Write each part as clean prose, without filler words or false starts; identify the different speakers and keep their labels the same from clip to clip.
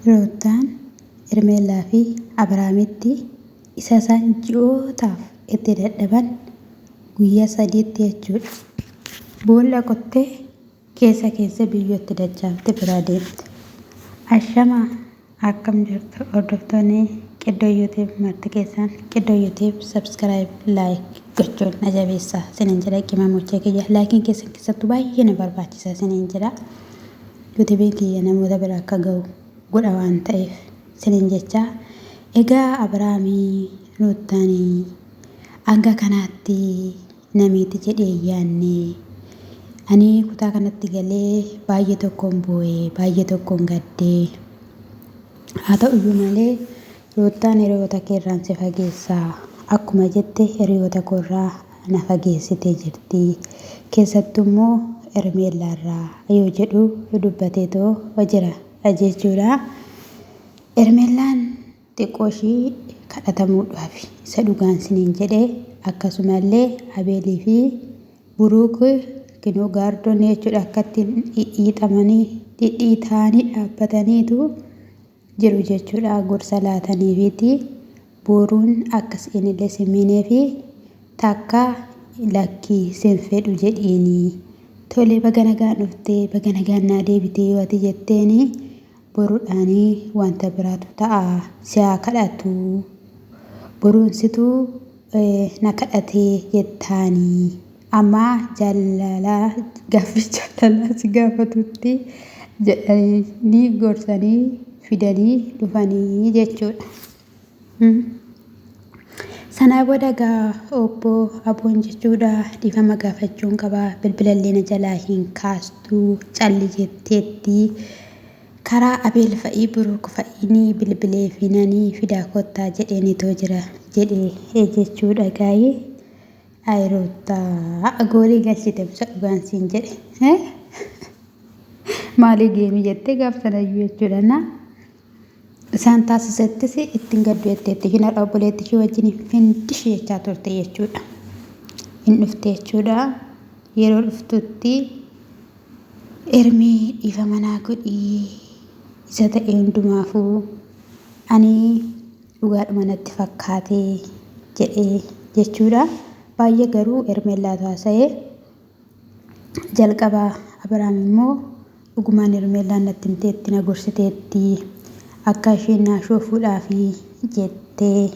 Speaker 1: Ruuttaan Hermeellaa fi Abrahaamitti isa isaan ji'ootaaf itti dadhaban guyyaa sadiitti jechuudha. Boolla qottee keessa keessa biyyoo itti dachaaftee biraa deemte. Ashama akkam jirtu hordoftoonni Qiddoo YouTube marti keessan Qiddoo YouTube subscribe like gochuun na jabeessaa isiniin jedha qimamochee kiyya laakiin keessan keessattuu baay'ee na barbaachisa isiniin jedha. Yuutubiin kiyya namoota bira akka ga'u godha waan ta'eef isiniin jecha. Egaa Abiraamii Ruuttaanii hanga kanaatti namiiti jedhee hin yaanne. Ani kutaa kanatti galee baay'ee tokkoon boo'e, baay'ee tokkoon gadde. Haa ta'uyyuu malee Ruuttaan hiriyoota keerraan si fageessa akkuma jette hiriyoota koorraa na fageessitee jirti. Keessattuu immoo Hermeellaarraa yoo jedhu dubbateetoo jira jechuudha. Hermeellaan xiqqoo ishii kadhatamuudhaaf isa dhugaan siniin jedhe akkasumallee Abeelii fi Buruuk kinoo gaardoonni jechuudha akkatti dhidhiixamanii dhidhiitaanii dhaabbataniitu jiru jechuudha gorsa laataniifiiti Boruun akka siinillee sin miineefi takka lakkii sin fedhu jedhiini tole baga nagaan dhufte baga nagaan naa deebite yoo ati jetteeni borudhaani wanta biraatu ta'a si haa kadhatu boruun situ na kadhate jettaani amma jaalala gaaffii jaalalaa si gaafatutti jedhanii gorsanii fidanii dhufanii jechuudha. Sanaa booda egaa obbo Aboon jechuudha dhiifama gaafachuun qaba bilbilallee na jalaa hin kaastu calli jetteetti. Karaa Abeel fa'ii Buruuk fa'iinii bilbileefiinanii fidaa kottaa jedheenitoo jira jedhee jechuudha gaayii. Ayi Ruuttaa goolii galchite bisa dhugaan siin jedhe. Maalii geemii jettee gaaf sanayyuu jechuudha na. Isaan taasisettis ittiin gaddu jetteetti. Ishiin har'a obboleetti ishee wajjin findish jechaa turte jechuudha. Hin dhufte jechuudha. Yeroo dhuftutti Ermii dhiifama naa godhii isa ta'e hundumaafuu ani dhugaadhuma natti fakkaate jedhee jechuudha. Baay'ee garuu Ermeellaatu haasa'e. Jalqaba Abiraam immoo dhugumaan Hermeellaan natti himteetti na gorsiteetti akka isheen naa shoofuudhaafi jettee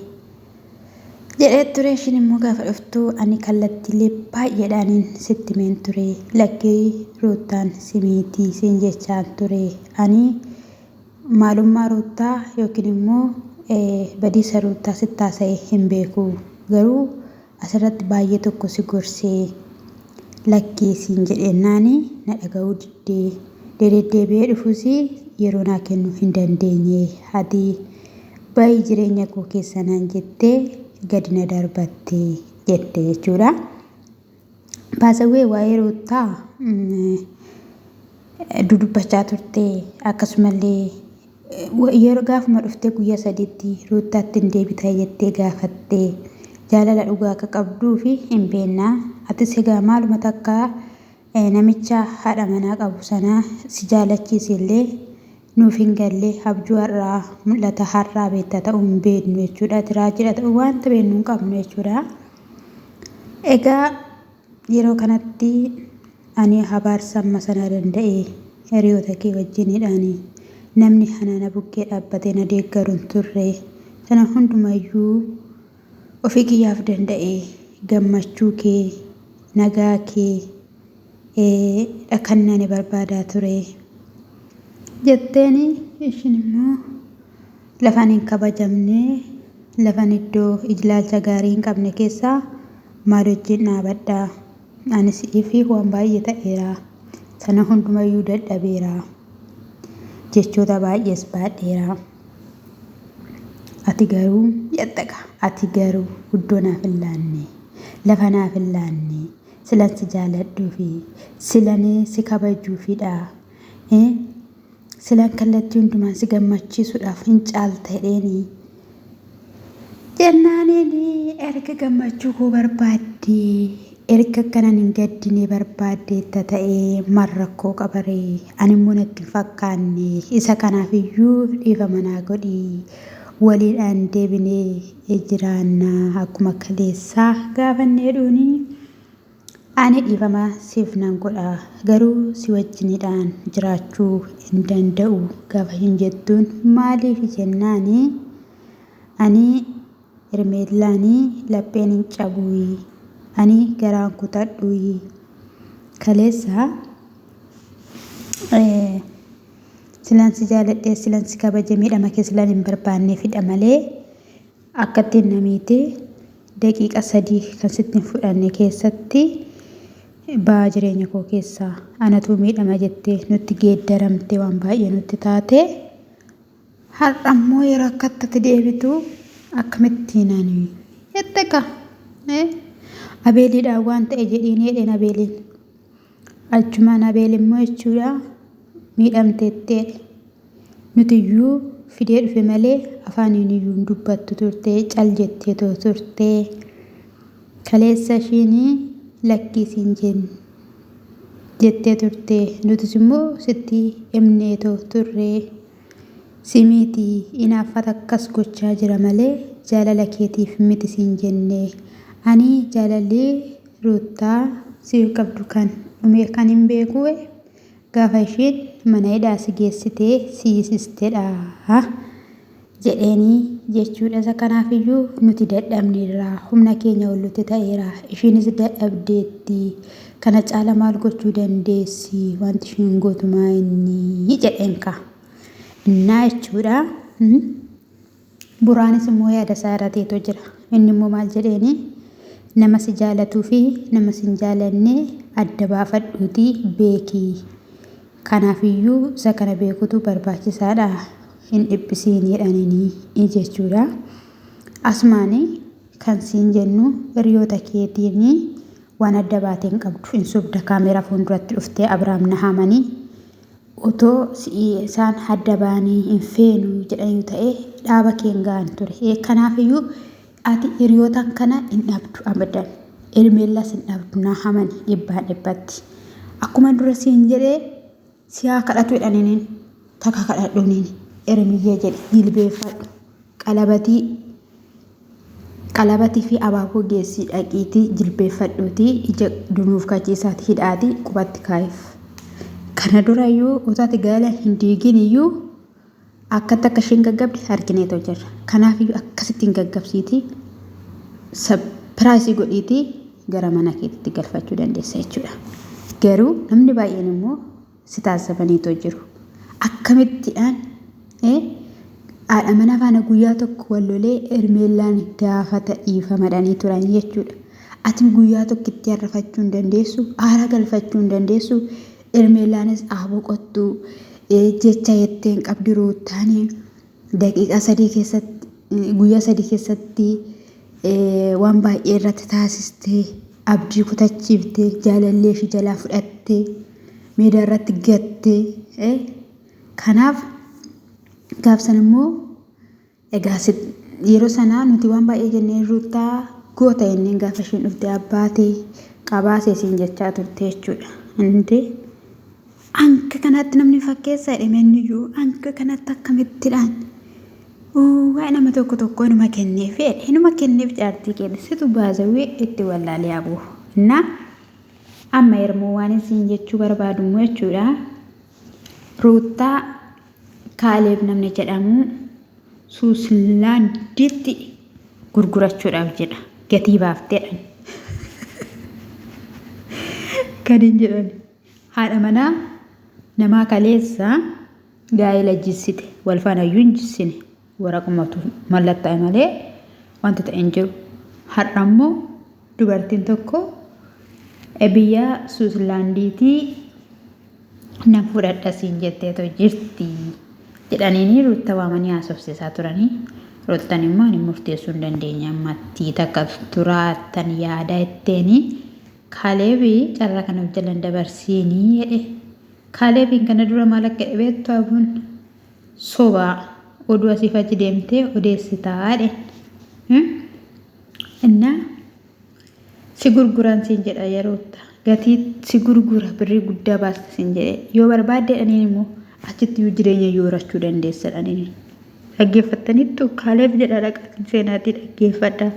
Speaker 1: jedhee ture. Ishiin immoo gaafa dhuftu ani kallattiilee baay'eedhaaniin sitti himeen ture lakkii Ruuttaan si miiti siin jechaan ture ani maalummaa Ruuttaa yookiin immoo badiisa Ruuttaa sitti haasa'e hin beeku garuu Asirratti baay'ee tokko si gorsee lakkii siin jedheennaani na dhaga'uu diddee. Dededdeebi'ee dhufus yeroo naa kennuu hin dandeenye. Ati bahi jireenya koo keessa naan jettee gadi na darbatte jette jechuudha. Baasawwee waa'ee Ruuttaa dudubbachaa turte akkasumallee Yeroo gaafuma dhuftee guyyaa sadiitti Ruuttaatti hin deebita jettee gaafatte. Jaalala dhugaa akka qabduufi hin beekna. Atis egaa maaluma takka namicha haadha manaa qabu sana si jaalachiise illee nuuf hin galle abjuu har'aa mul'ata har'aa beekta ta'uu hin beeknu jechuudha. Ati raajiidha ta'uu wanta beeknu hin qabnu jechuudha. Egaa Yeroo kanatti ani abaarsa amma sana danda'e hiriyoota kee wajjinidhaan namni ana na bukkee dhaabbatee na deeggaru hin turre. Sana hundumayyuu ofii kiyyaaf danda'e gammachuu kee, nagaa kee dha kan ani barbaadaa ture. Jetteeni ishiin immoo Lafan hin kabajamne, lafan iddoo ilaalcha gaarii hin qabne keessa maal wajjin dhaabadha? Ani si'iif waan baay'ee ta'eera, sana hundumayyuu dadhabeera, jechoota baay'ees baadheera. Ati garuu jette ati garuu iddoo naaf hin laanne, lafa naaf hin laanne, silan si jaaladhuufi, silan si kabajuufidha. Silaan kallattii hundumaan si gammachiisuudhaaf hin caalta jedheeni. Jennaaniin erga gammachuu koo barbaaddee Erga akkanan hin gaddine barbaaddeetta ta'ee maal rakkoo qabaree? Animmoo natti hin fakkaanne. Isa kanaaf iyyuu dhiifama naa godhi. Waliidhaan deebinee jiraanna akkuma kaleessaa gaafanneedhuuni. Ani dhiifama siif nan godha garuu si wajjinidhaan jiraachuu hin danda'u gaafa ishiin jettuun maaliif jennaani ani Hermeellaani lapheen hin cabuyi ani garaan kutadhuyi kaleessa silan si jaaladhee silan si kabaje miidhama kee silan hin barbaanneefidha malee akkattiin na miite daqiiqa 3 kan sitti hin fudhanne keessatti ba'aa jireenya koo keessaa anatuu miidhama jettee nutti geeddaramte waan baay'ee nutti taate. Har'a immoo yeroo akkatti ati deebitu akkamittiin ani jette kaa Abeeliidhaan waan ta'e jedhiin jedheen Abeeliin. Achumaan Abeel immoo jechuudha miidhamteetti jedhe. Nuti iyyuu fidee dhufe malee afaaniin iyyuu hin dubbattu turte cal jettee too turte. Kaleessa ishiin lakkii siin jenne jettee turte nutis immoo sitti himneetoo turre. Si miti inaaffata akkas gochaa jira malee jaalala keetiif miti siin jenne. Ani jaalalli Ruuttaa siif qabdu kan dhume kanin beeku gaafa ishiin mana hidhaa si geessitee si hiisistedha jedheeni jechuudha. Isa kanaafiyyuu nuti dadhabneerra humna keenya ol nutti ta'eera ishiinis dadhabdeetti kana caala maal gochuu dandeessi wanti ishiin gootu maa inni jedheen kaa. Innaa jechuudha. Buraanis immoo yaada isaa irra teetoo jira. Inni immoo maal jedheeni nama si jaalatuu fi nama si hin jaalanne adda baafadhuutii beeki. Kanaafiyyuu isa kana beekutu barbaachisaadha. Hin dhiphisiin jedhaniini jechuudha. Asumaani kan siin jennu hiriyoota keetiin waan adda baatee hin qabdu. Hin sobda kaameeraa fuulduratti dhuftee Abiraam Nahaamanii Otoo si'ii isaan adda ba'anii hin feenu jedhaniiru ta'ee dhaaba kee hin ga'an ture. Kanaafiyyuu ati hiriyootan kana hin dhabdu abadan. Hermeellaas hin dhabdu naa amani dhibbaan dhibbatti. Akkuma dura siin jedhee si haa kadhatu jedhaniin takka kadhadhuuniin Hermiyyee jedhi jilbeeffadhu qalabatii qalabatii fi abaaboo geessii dhaqiitii jilbeeffadhuutii ija dunuufkachiisaati hidhaatii qubatti kaa'iif. Kana dura iyyuu otoo ati gaa'ela hin diigin iyyuu akkatti akka isheen gaggabde argineetoo jirra. Kanaaf iyyuu akkasitti hin gaggabsiitii sapiraayisii godhiitii gara mana keetitti galfachuu dandeessa jechuudha. Garuu namni baay'een immoo si taazzabaniitoo jiru. Akkamittidhaan haadha manaa faana guyyaa tokko wal lolee Hermeellaan gaafata dhiifamadhanii turan jechuudha. Ati guyyaa tokkitti arrafachuu hin dandeessu, aara galfachuu hin dandeessu. Hermeellaanis haa boqottu jecha jettee hin qabdi Ruuttaanii daqiiqaa sadii keessatti guyyaa sadii keessatti waan baay'ee irratti taasistee abdii kutachiiftee jaalallee ishii jalaa fudhattee meedaa irratti gattee kanaaf gaafsan immoo egaa yeroo sanaa nuti waan baay'ee jennee ruuttaa goota jenneen gaafa isheen dhufte abbaatee qabaasee siin jechaa turte jechuudha. Indee hanga kanaatti namni fakkeessa jedhe menniyyuu hanga kanatti akkamittidhaan waa'ee nama tokko tokko inuma kenneef jedhe inuma kenneef jaartii keenya situ baasawee itti wallaalee aboo. Innaa amma ermoo waan isin jechuu barbaadu immoo jechuudha. Ruuttaa Kaaleeb namni jedhamu Suuslaanditti gurgurachuudhaaf jedha. Gatii baafteedhaan. Kan hin jedhan. Haadha manaa namaa kaleessa gaa'ela jissite. Wal faana iyyuu hin jissine. Waraqumatu mallattaa'e malee wanti ta'e hin jiru. Har'a immoo dubartiin tokko biyya Suuslaandiitii nan fudhadha siin jetteetoo jirti jedhaniini Ruutta waamanii haasofsiisaa turanii. Ruuttan immoo ani murteessuu hin dandeenye ammatti takka turaattan yaada jetteeni. Kaaleebi carraa kana of jalan dabarsiinii jedhe. Kaaleebiin kana dura maal akka jedhe beektu abuun sobaa oduu asiif achi deemtee odeessitaa jedhe. Innaa Si gurguran siin jedha yerootta. Gatii si gurgura birrii guddaa baasta siin jedhe. Yoo barbaadde dhaniin immoo achitti iyyuu jireenya iyyuu horachuu dandeessa dhaniin. Dhaggeeffattaniittu Kaaleeb jedha dhaqaatiin seenaatii dhaggeeffadha.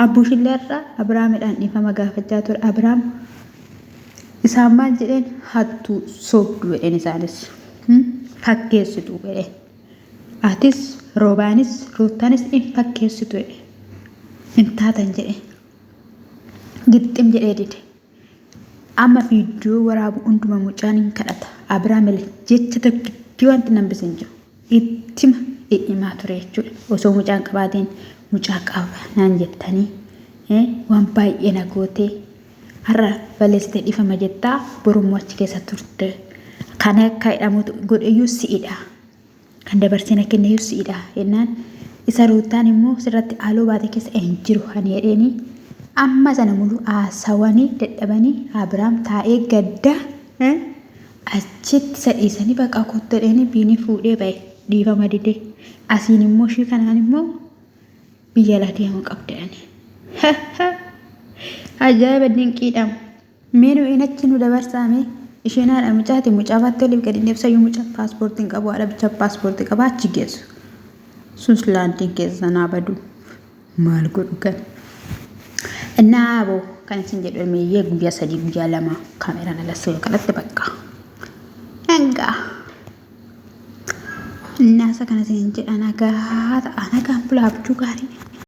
Speaker 1: Abbushillee har'a Abiraamidhaan dhiifama gaafachaa ture. Abiraam isaan maal jedheen hattuu sobdu jedheen isaanis. Fakkeessitu jedheen. Atis Roobaanis Ruuttaanis in fakkeessitu jedhe. Hin taatan jedhe. Gixxim jedhee dide. Amma viidiyoo waraabu hunduma mucaan hin kadhata. Abiraamile jecha tokkittii wanti nan hin jiru. Ittima himaa ture jechuudha. Osoo mucaan qabaateen mucaa qaba naan jettanii waan baay'ee na gootee har'a balleessitee dhiifama jettaa borummoo achi keessa turte. Kan akka hidhamutu godheyyuu si'idha. Kan dabarsee na kenneyyuu si'idha jennaan isa Ruuttaan immoo sirratti haaloo baate keessa hin jiru ani jedheeni amma sana mulu haasawanii dadhabanii Abiraam taa'ee gadda achitti isa dhiisanii baqa kottu jedheeni biinii fuudhee ba'e dhiifama didee asiin immoo ishii kanaan immoo biyya alaa deemuu qabda jedhanii. Ajaa'iba dinqiidha. Mee nu'iin achi nu dabarsaa mee. Isheen haadha mucaati mucaa baattee oliif gadi hin deemsayyuu mucaa paaspoortii hin qabu haadha bicha paaspoortii qaba achi geessu. Suuslaandiin keessa naa badu maal godhu kan. Innaa aboo kan isin jedhu meeyyee guyyaa 3 guyyaa 2 kaameraan ala yoo kadhatte bakka. Hangaa. Innaa isa kana isin jedha nagaa ta'a nagaan bulaa abjuu gaarii.